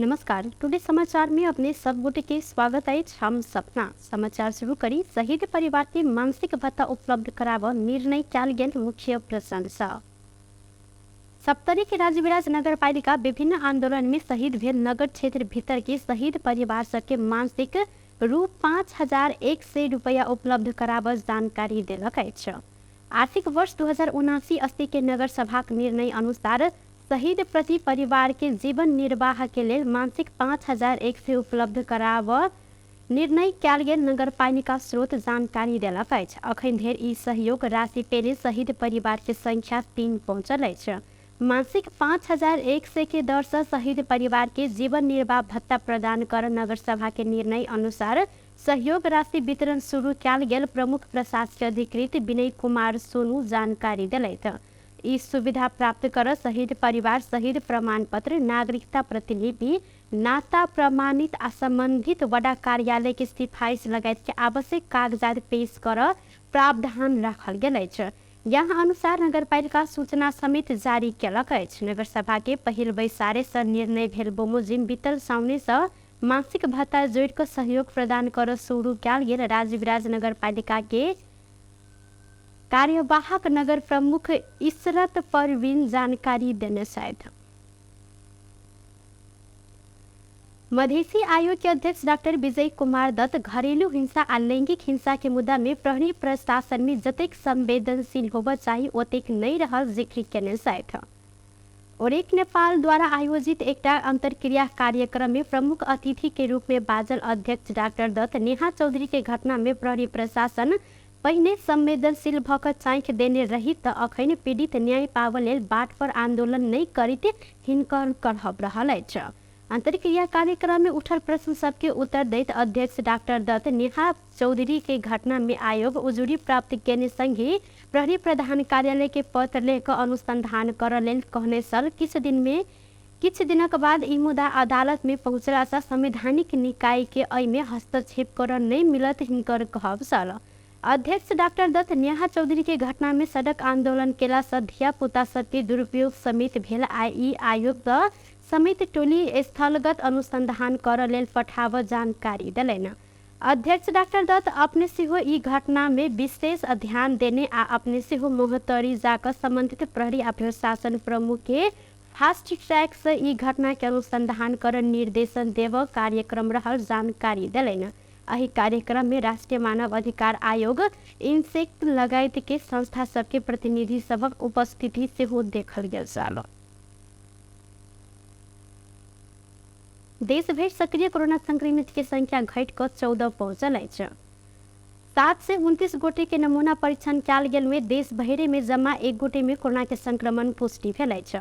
नमस्कार, टुडे समाचार में अपने सब गोटे के स्वागत अछि। हम सपना समाचार शुरू करी। शहीद परिवार के मानसिक भत्ता उपलब्ध कराब निर्णय कयल गेल मुख्य प्रशंसा। सप्तरी के राजविराज नगरपालिका विभिन्न आंदोलन में शहीद भेल नगर क्षेत्र भीतर के शहीद परिवार सबके मानसिक रु 5100 रुपया उपलब्ध कराब जानकारी देलक अछि। आर्थिक वर्ष 2079-80 के नगर सभाक निर्णय अनुसार शहीद प्रति परिवार के जीवन निर्वाह के लेल मासिक 5100 उपलब्ध कराब निर्णय कयल गेल नगरपालिका स्रोत जानकारी देलक अछि। अखन धरि ई सहयोग राशि पेने शहीद परिवार के संख्या 3 पहुंचल अछि। मासिक 5100 के दर से शहीद परिवार के जीवन निर्वाह भत्ता प्रदान कर नगरसभा के निर्णय अनुसार सहयोग राशि वितरण शुरू कयल गेल प्रमुख प्रशासकीय अधिकृत विनय कुमार सोनू जानकारी देलथि। ई सुविधा प्राप्त कर शहीद परिवार शहीद प्रमाणपत्र, नागरिकता प्रतिलिपि, नाता प्रमाणित आ संबंधित वडा कार्यालय के सिफारिश लगायत के आवश्यक कागजात पेश कर प्रावधान राखल गेल अछि। यहाँ अनुसार नगरपालिका सूचना समेत जारी केलक अछि। नगरसभा के पहिल बैसारे से निर्णय भेल बमोजिम बीतल साउने से मासिक भत्ता जोड़ि कऽ सहयोग प्रदान कर शुरू कयल गेल राजविराज नगरपालिका के कार्यवाहक नगर प्रमुख इसरत परवीन जानकारी देने छथि। मधेसी आयोग के अध्यक्ष डॉक्टर विजय कुमार दत्त घरेलू हिंसा आ लैंगिक हिंसा के मुद्दा में प्रहरी प्रशासन में जतेक संवेदनशील होबऽ चाही ओतेक नहि रहल जिक्र केने छथि। ओरेक नेपाल द्वारा आयोजित एकटा अंतर्क्रिया कार्यक्रम में प्रमुख अतिथि के रूप में बाजल अध्यक्ष डॉक्टर दत्त नेहा चौधरी के घटना में प्रहरी प्रशासन पहिने संवेदनशील भ क चाँखि देने रही त अखन पीड़ित न्याय पाबऽ लेल बाट पर आंदोलन नहि करित हिनकर कहब रहल अछि। अंतर्क्रिया कार्यक्रम में उठल प्रश्न सबके उत्तर दैत अध्यक्ष डॉक्टर दत्त नेहा चौधरी के घटना में आयोग उजुरी प्राप्त केने संगे प्रहरी प्रधान कार्यालय के पत्र ले क अनुसंधान करऽ लेल कहने छल। किछु दिनक बाद ई मुद्दा अदालत में पहुंचला सँ संवैधानिक निकाय के अइ में हस्तक्षेप करऽ नहि मिलत हिनकर कहब छल। अध्यक्ष डॉक्टर दत्त नेहा चौधरी के घटना में सडक आंदोलन केला सँ धिया-पुता सबके दुरुपयोग समेत भेल आ ई आयोग सँ समेत टोली स्थलगत अनुसंधान करऽ लेल पठाबऽ जानकारी देलनि। अध्यक्ष डॉक्टर दत्त अपने सेहो ई घटना में विशेष ध्यान देने आ अपने सेहो महोत्तरी जा कऽ संबंधित प्रहरी आ प्रशासन प्रमुख के फास्ट ट्रैक से ई घटना के अनुसंधान कर निर्देशन देव कार्यक्रम रहल जानकारी देलनि। एहि कार्यक्रम में राष्ट्रीय मानव अधिकार आयोग, इनसेक्ट लगायत के संस्था सबके प्रतिनिधि सबक उपस्थिति सेहो देखल गेल छल। देश भरि सक्रिय कोरोना संक्रमित के संख्या घटि कऽ 14 पहुंचल अछि। 729 गोटे के नमूना परीक्षण कयल गेल में देश भरि में जमा 1 गोटे में कोरोना के संक्रमण पुष्टि भेल अछि।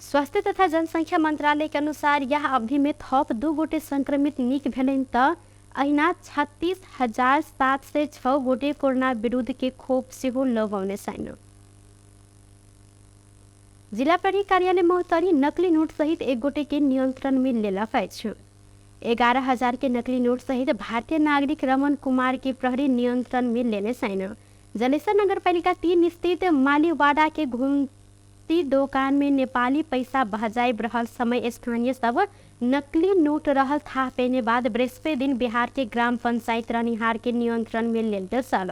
स्वास्थ्य तथा जनसंख्या मंत्रालय के अनुसार यह अवधि में थप 2 गोटे संक्रमित नीक भेलनि त अहिना 36,706 गोटे कोरोना विरुद्ध के खोप सेहो लगौने छनि। जिला प्रहरी कार्यालय महोत्तरी नकली नोट सहित 1 गोटे के नियंत्रण में लेलक अछि। 11,000 के नकली नोट सहित भारतीय नागरिक रमन कुमार के प्रहरी नियंत्रण में लेने छनि। जलेसर नगरपालिका 3 स्थित मालीवाड़ा के घुमती दोकान में नेपाली पैसा बहजाइब रहल समय स्थानीय सब नकली नोट रहल थाह पेने बाद बृहस्पति दिन बिहार के ग्राम पंचायत रहनिहार के नियंत्रण में लेल गेल छल।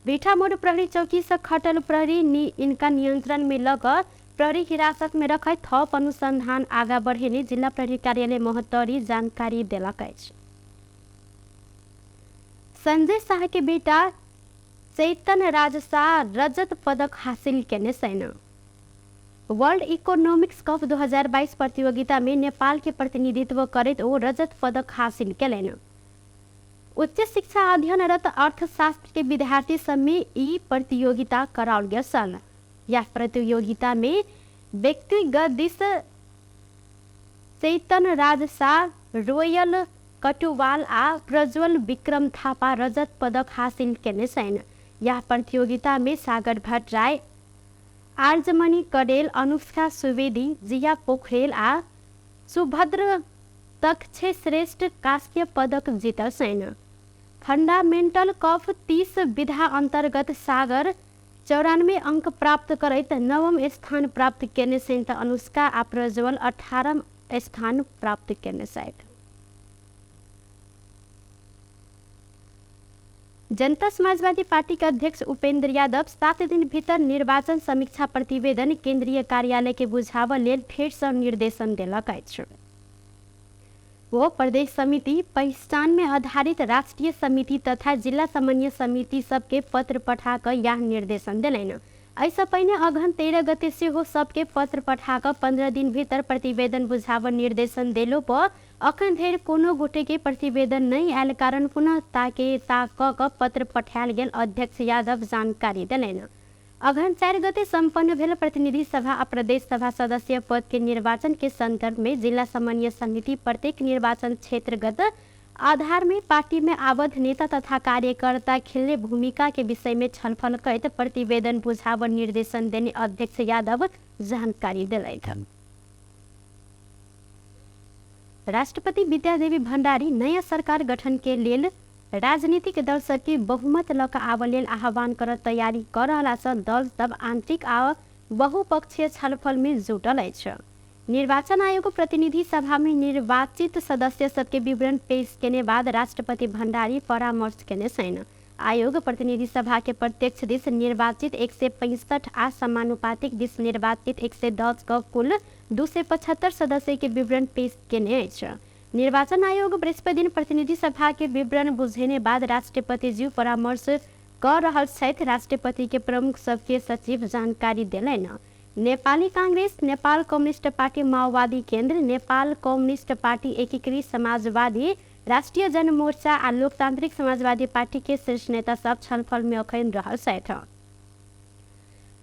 भिठामोड़ प्रहरी चौकी से खटल प्रहरी इनका नियंत्रण में लग प्रहरी हिरासत में रखै थप अनुसंधान आगा बढ़ेने जिला प्रहरी कार्यालय महोत्तरी जानकारी देलक अछि। संजय शाह के बेटा चैतन राज शाह रजत पदक हासिल केने छनि। वर्ल्ड इकोनॉमिक्स कप 2022 प्रतियोगिता में नेपाल के प्रतिनिधित्व करैत ओ रजत पदक हासिल केलनि। उच्च शिक्षा अध्ययनरत अर्थशास्त्र के विद्यार्थी सब में ई प्रतियोगिता कराओल गेल छल। यह प्रतियोगिता में व्यक्तिगत दिस चैतन राज शाह, रोयल कटुवाल आ प्रज्वल विक्रम थापा रजत पदक हासिल केने छनि। यह प्रतियोगिता में सागर भट्टराई, आर्जमणि कडेल, अनुष्का सुवेदी, जिया पोखरेल आ सुभद्र तक्षे श्रेष्ठ कांस्य पदक जीतल छनि। फंडामेंटल कप 30 विधा अंतर्गत सागर 94 अंक प्राप्त करैत 9म स्थान प्राप्त केने छनि त अनुष्का आ प्रज्वल 18म स्थान प्राप्त केने छथि। जनता समाजवादी पार्टी के अध्यक्ष उपेंद्र यादव 7 दिन भीतर निर्वाचन समीक्षा प्रतिवेदन केंद्रीय कार्यालय के बुझाबऽ लेल फेरसँ निर्देशन देलक अछि। ओ प्रदेश समिति पहिचान में आधारित राष्ट्रीय समिति तथा जिला समन्वय समिति सबके पत्र पठा कऽ यह निर्देशन देलनि। एहिसँ पहिने अगहन 13 गते सेहो सबके पत्र पठा कऽ 15 दिन भीतर प्रतिवेदन बुझाबऽ निर्देशन देलो पर अखन धरि कोनो गोटेके प्रतिवेदन नहि आयल कारण पुनः ताके ताक कऽ कऽ पत्र पठायल गेल अध्यक्ष यादव जानकारी देलनि। अगहन 4 गते सम्पन्न भेल प्रतिनिधि सभा आ प्रदेश सभा सदस्य पद के निर्वाचन के संदर्भ में जिला समन्वय समिति प्रत्येक निर्वाचन क्षेत्रगत आधार में पार्टी में आबद्ध नेता तथा कार्यकर्ता खेलने भूमिका के विषय में छलफल करैत प्रतिवेदन बुझाबऽ निर्देशन देने अध्यक्ष यादव जानकारी देलथि। राष्ट्रपति विद्यादेवी भण्डारी नयाँ सरकार गठन के लेल राजनीतिक दल सबके बहुमत लऽ कऽ आबऽ लेल आह्वान करऽ तैयारी कऽ रहलासँ दल सब आंतरिक आ बहुपक्षीय छलफल में जुटल अछि। निर्वाचन आयोग प्रतिनिधि सभा में निर्वाचित सदस्य सबके विवरण पेश केने बाद राष्ट्रपति भण्डारी परामर्श केने छनि। आयोग प्रतिनिधि सभा के प्रत्यक्ष दिस निर्वाचित 165 आ समानुपातिक दिस निर्वाचित 110 क कुल 275 सदस्य के विवरण पेश केने अछि। निर्वाचन आयोग बृहस्पति दिन प्रतिनिधि सभा के विवरण बुझेने बाद राष्ट्रपतिज्यू परामर्श कऽ रहल छथि। राष्ट्रपति के प्रमुख सबके सचिव जानकारी देलनि। नेपाली कांग्रेस, नेपाल कम्युनिस्ट पार्टी माओवादी केन्द्र, नेपाल कम्युनिस्ट पार्टी एकीकृत समाजवादी, राष्ट्रिय जनमोर्चा आ लोकतांत्रिक समाजवादी पार्टी के शीर्ष नेता सब छलफल में अखन रहल छथि।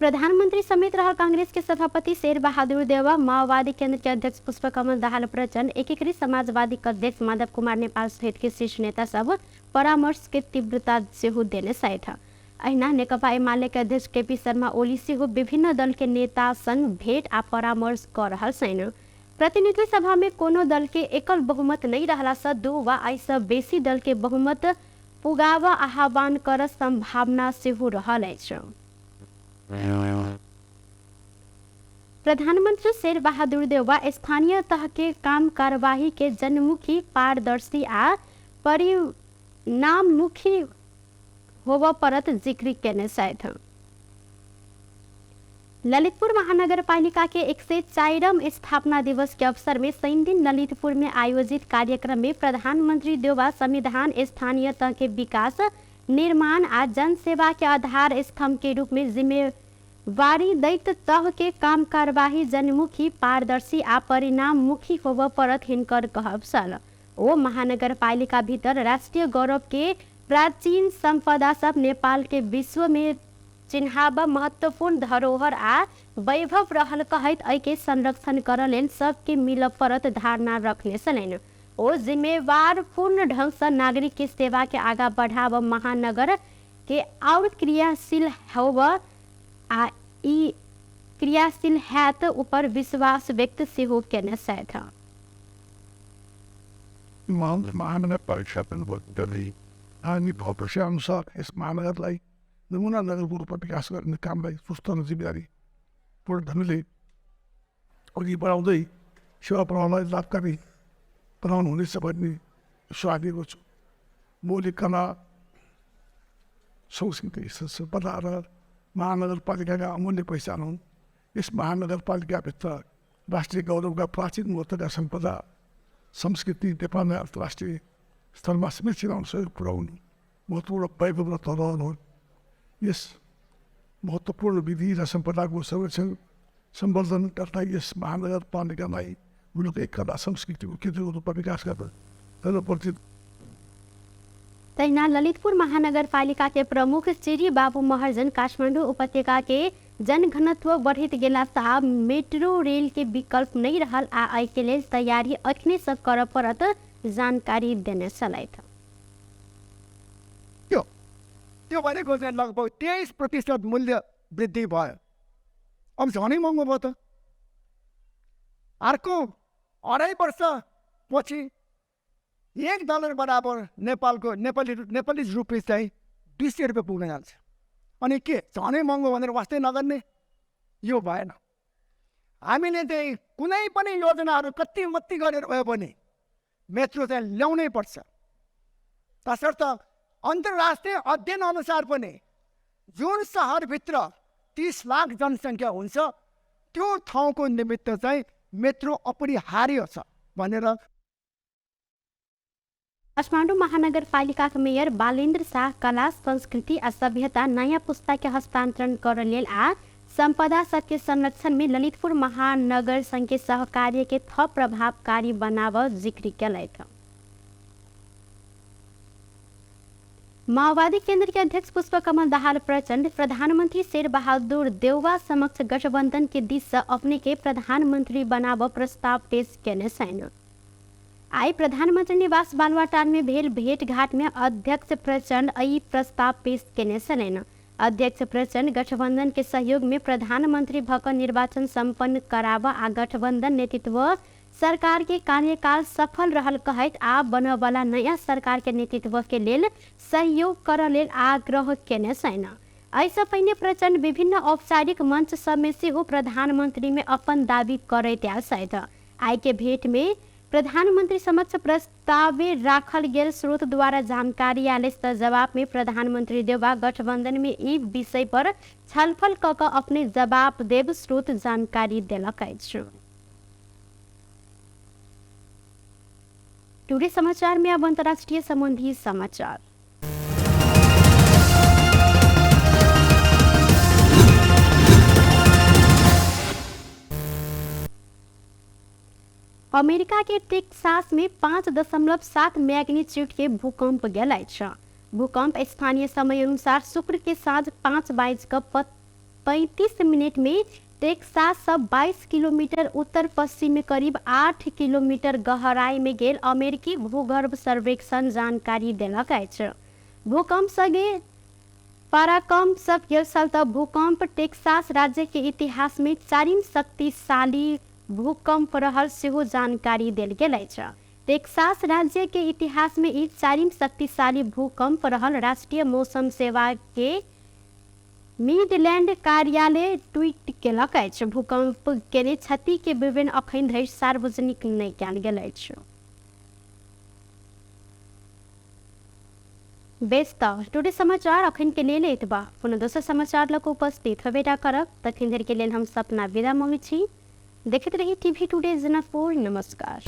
प्रधानमंत्री समेत रहल कांग्रेस के सभापति शेर बहादुर देउवा, माओवादी केंद्र के अध्यक्ष पुष्पकमल दाहाल प्रचण्ड, एकीकृत समाजवादी के अध्यक्ष माधव कुमार नेपाल सहित के शीर्ष नेता सब परामर्श के तीव्रता सेहो देने छथि। अहिना नेकपा एमाले के अध्यक्ष केपी शर्मा ओली सेहो विभिन्न दल के नेता संग भेंट आ परामर्श कऽ रहल छनि। प्रतिनिधि सभा में कोनो दल के एकल बहुमत नहीं रहला से 2 वा एहिसँ बेसी दल के बहुमत पुगाबऽ आह्वान कर संभावना सेहो रहल अछि। प्रधानमंत्री शेर बहादुर देउवा स्थानीय तह के काम कार्यवाही के जनमुखी, पारदर्शी आ परिणाममुखी होबऽ पड़त जिक्र केने छथि। ललितपुर महानगरपालिका के 104म स्थापना दिवस के अवसर में शनिदिन ललितपुर में आयोजित कार्यक्रम में प्रधानमंत्री देउवा संविधान स्थानीय तह के विकास, निर्माण आ जनसेवा के आधार स्तंभ के रूप में जिम्मेवारी दैत तह के काम कार्यवाही जनमुखी, पारदर्शी आ परिणाममुखी होबऽ पड़त हिनकर कहब छल। ओ महानगरपालिका भीतर राष्ट्रिय गौरव के प्राचीन संपदा सब नेपाल के विश्व में चिन्हाब महत्वपूर्ण धरोहर आ वैभव रहल कहैत एहिके संरक्षण करऽ लेल सबके मिलऽ पड़त धारणा रखने छलनि। ओ जिम्मेवारपूर्ण ढंगसँ नागरिक के सेवा के आगा बढ़ाब महानगर के और क्रियाशील होब आ ई क्रियाशील हैत ऊपर विश्वास व्यक्त सेहो केने छथि। अनुसार यस महानगरलाई नमुना नगरको रूपमा विकास गर्ने कामलाई सुस्त र जिम्मेदारी पूर्ण ढङ्गले अघि बढाउँदै सेवा प्रवाहलाई लाभकारी बनाउनु हुनेछ भन्ने विश्वास लिएको छु। मौलिक कला संस्कृति सम्पदा र महानगरपालिकाका अमूल्य पहिचान हुन्। यस महानगरपालिकाभित्र राष्ट्रिय गौरवका प्राचीन महत्त्वका सम्पदा संस्कृति नेपाललाई अन्तर्राष्ट्रिय स्तरमा समेत चिनाउन सहयोग पुर्याउनु महत्त्वपूर्ण वैभव र धरोहर हुन्। यस महत्त्वपूर्ण विधि र सम्पदाको संरक्षण सम्वर्धन गर्दा यस महानगरपालिकालाई मुलुक कला संस्कृतिको केन्द्रको रूपमा विकास गर्न परिचित। तहिना ललितपुर महानगरपालिका के प्रमुख चिरी बाबू महर्जन काठमाडौँ उपत्यका के जनघनत्व बढ़ित गेला सँ मेट्रो रेल के विकल्प नहीं रहल आ एहिके लेल तैयारी अखने से करऽ पड़त जानकारी देने छलथि। त्यो भनेको चाहिँ लगभग 23% मूल्य वृद्धि भयो। अब झनै महँगो भयो त। अर्को 2.5 वर्षपछि $1 बराबर नेपालको नेपाली रुपियाँ चाहिँ 200 रुपियाँ पुग्न जान्छ। अनि के झनै महँगो भनेर वास्तै नगर्ने? यो भएन। हामीले चाहिँ कुनै पनि योजनाहरू कति मत्ति गरेर भए पनि मेट्रो चाहिँ ल्याउनै पर्छ। तसर्थ अन्तर्राष्ट्रिय अध्ययन अनुसार पनि जुन सहरभित्र 30 लाख जनसङ्ख्या हुन्छ त्यो ठाउँको निमित्त चाहिँ मेट्रो अपरिहार्य छ भनेर। काठमाडौँ महानगरपालिकाका मेयर बालेन्द्र शाह कला संस्कृति आ सभ्यता नयाँ पुस्ता के हस्तान्तरण कर लेल आ सम्पदा सबके संरक्षण में ललितपुर महानगर संघ के सहकार्य के थप प्रभावकारी बनाव जिक्र केलथि। माओवादी केंद्र के अध्यक्ष पुष्पकमल दाहाल प्रचण्ड प्रधानमंत्री शेरबहादुर देउवा समक्ष गठबंधन के दिस से अपने के प्रधानमंत्री बनाव प्रस्ताव पेश केने छनि। आई प्रधानमंत्री निवास बालुवाटार में भेल भेटघाट में अध्यक्ष प्रचण्ड ई प्रस्ताव पेश केने छलनि। अध्यक्ष प्रचण्ड गठबंधन के सहयोग में प्रधानमंत्री भक निर्वाचन सम्पन्न कराब आ गठबंधन नेतृत्व सरकार के कार्यकाल सफल रहल कहैत आ बनवला नयाँ सरकार के नेतृत्व के लेल सहयोग कर लेल आग्रह केने छनि। एहिसँ पहिने प्रचण्ड विभिन्न औपचारिक मंच सब में सेहो प्रधानमंत्री में अपन दावी करैत आयल छथि। आइ के भेंट में प्रधानमंत्री समक्ष प्रस्ताव राखल गेल स्रोत द्वारा जानकारी आयल त जवाब में प्रधानमंत्री देउवा गठबंधन में ई विषय पर छलफल क क अपने जवाब देव स्रोत जानकारी देलक अछि। टुडे समाचार में अब अंतर्राष्ट्रीय संबंधी समाचार। अमेरिका के टेक्सास में 5.7 मैग्नीट्यूड के भूकंप गेल अछि। भूकंप स्थानीय समय अनुसार शुक्र के साँझ 5:35 में टेक्सास से 22 किलोमीटर उत्तर पश्चिम में करीब 8 किलोमीटर गहराई में गेल अमेरिकी भूगर्भ सर्वेक्षण जानकारी देलक अछि। भूकंप संगे पराकंप सब गेल साल त भूकंप टेक्सास राज्य के इतिहास में 4 शक्तिशाली भूकंप रहल सेहो जानकारी देल गेल अछि। टेक्सास राज्य के इतिहास में ई 4 शक्तिशाली भूकंप रहल राष्ट्रीय मौसम सेवा के मिडलैंड कार्यालय ट्वीट केलक अछि। भूकंप केने क्षति के विवरण अखन धरि सार्वजनिक नहि कयल गेल अछि। बेस त टुडे समाचार अखन के लेल एतबा। पुनः दोसर समाचार लऽ कऽ उपस्थित होबे करब। तखन धरि के लेल हम सपना विदा मांगै छी। देखैत रही टीवी टुडे जनकपुर। नमस्कार।